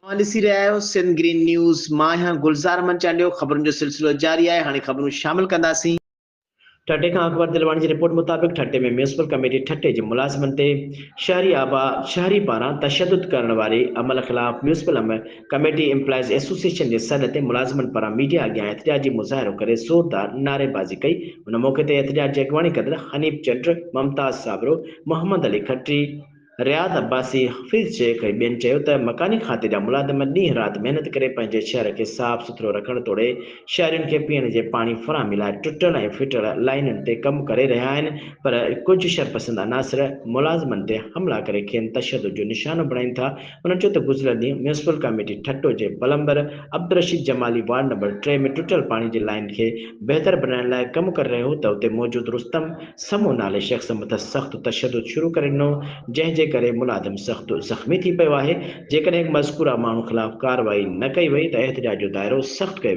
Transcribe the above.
اوهان ڏسي رهيا آهيو سنڌ گرين نيوز، مان آهيان گلزار احمد چانڊيو، خبرن جو سلسلو جاري آهي، هاڻي خبرون شامل ڪنداسين. ٺٽي کان اڪبر دلواڻي جي رپورٽ مطابق ٺٽي ۾ ميونسپل ڪميٽي ٺٽي جي ملازمن تي شهري آبا شهري پاران تشدد ڪرڻ واري عمل خلاف ميونسپل ڪميٽي ايمپلائيز ايسوسيئيشن جي سڏ تي ملازمن پاران ميڊيا اڳيان احتجاجي مظاهرو ڪري زوردار نعريبازي ڪئي ان موقعي تي احتجاج جي اڳواڻي ڪندڙ حنيف چنڊ، ممتاز صابرو، محمد علي کٽري، رياض عباسي، حفيظ شيخ ۽ ٻين چيو ته مڪاني کاتي جا ملازم ڏينهن رات محنت ڪري پنهنجي شهر کي صاف سٿرو رکڻ توڙي شهرين کي پيئڻ جي پاڻي فراهمي لاء ٽٽل ۽ ڦٽل لائينن تي ڪم ڪري رهيا آهن پر ڪجهه شرپسند عناصر ملازمن تي حملا ڪري کين تشدد جو نشانو بڻائين ٿا. انهن چيو ته گذريل ڏينهن ميونسپل ڪاميٽي ٺٽو جي plumber Abdul Rashid Jamali ward number 3 ۾ ٽٽل پاڻي جي لائين کي بهتر بڻائڻ لاء ڪم ڪري رهيو هو ته اتي موجود رستم سمون نالي شخص مٿس سخت تشدد شروع ڪري ڏنو، جنهن جي ڪري ملازم سخت زخمي ٿي پيو آهي، جيڪڏهن مذڪوره ماڻهو خلاف ڪارروائي نه ڪئي وئي ته احتجاج جو دائرو سخت ڪيو ويندو.